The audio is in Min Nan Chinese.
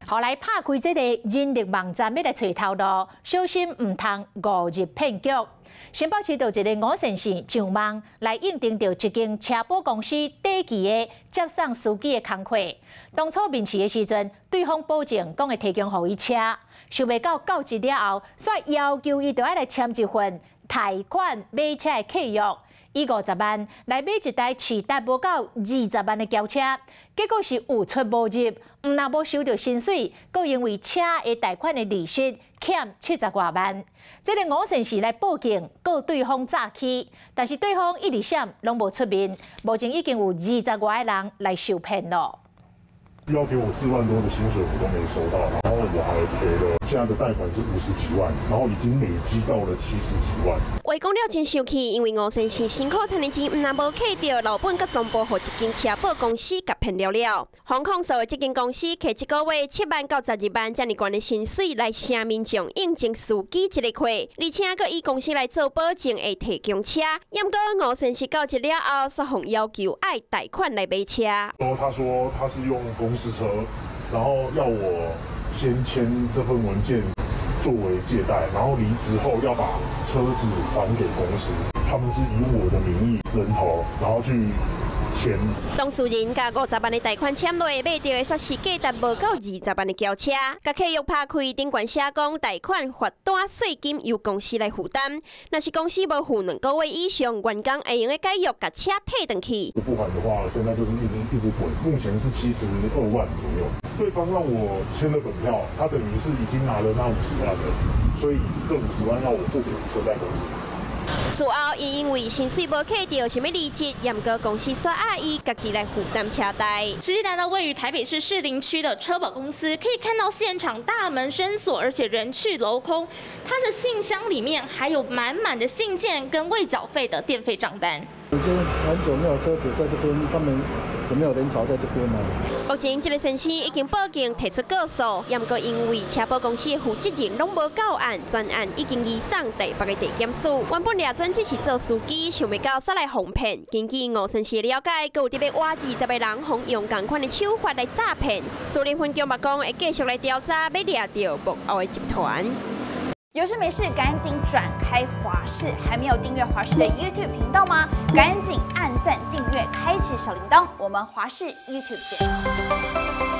予來拍開這個人力網站，欲來揣頭路，小心毋通誤入騙局。新北市就一个吳先生上網來應徵著一間車保公司短期的接送司機的工課。當初面試的時陣，對方保證講會提供予伊車，想袂到到職了後，煞要求伊著愛來簽一份貸款買車的契約，以50萬來買一台市值無到20萬的轎車，結果是有出無入，毋但無收著薪水，閣因為車的貸款的利息欠70外萬。這个吳先生來報警告對方詐欺，但是對方一直閃攏無出面，目前已經有20外个人來受騙囉。要給我4萬多的薪水，我都沒收到，然後我還賠了，現在的貸款是50幾萬，然後已經累積到了70幾萬。話講了真生氣，因為吳先生辛苦趁的錢，毋但無挾著，老本閣全部予一間車保公司共騙了了。方控訴的這間公司，挾一個月7萬到12萬遮爾懸的薪水來請民眾應徵司機這个課，而且閣以公司來做保證會提供車。毋過吳先生到職了後，煞予要求愛貸款來買車。他說他是用公司車，然後要我先簽這份文件作為借貸，然後離職後要把車子還給公司。他們是以我的名義人頭，然後去簽。當事人共50萬的貸款簽落，買著的煞是價值無到20萬的轎車。共契約拍開，頂懸寫講貸款罰單稅金由公司來負擔。若是公司無付2個月以上，員工會用得解約，共車退轉去。不還的話，現在就是一直一直滾，目前是72萬左右。對方讓我簽了本票，他等於是已經拿了那五十萬了，所以這五十萬要我付給車貸公司。事後，伊因為薪水無挾著，想欲離職，毋過公司煞愛伊家己來負擔車貸。實際來到位於台北市士林區的車保公司，可以看到現場大門深鎖，而且人去樓空。他的信箱裡面還有滿滿的信件跟未繳費的電費賬單。已經很久沒有車子在這邊，他們有沒有人潮在這邊呢？目前這个先生已經報警提出告訴，毋過因為車保公司的負責人攏無到案，全案已經移送台北的地檢署。原本掠準只是做司機，想袂到煞來予騙。根據吳先生了解，閣有佇咧倚20個人，予用仝款的手法來詐騙。士林分局嘛講會繼續來調查，欲掠著幕後的集團。有事沒事趕緊轉開華視，還沒有訂閱華視的 YouTube 頻道嗎？趕緊按讚訂閱，開啟小鈴鐺。我們華視 YouTube 見。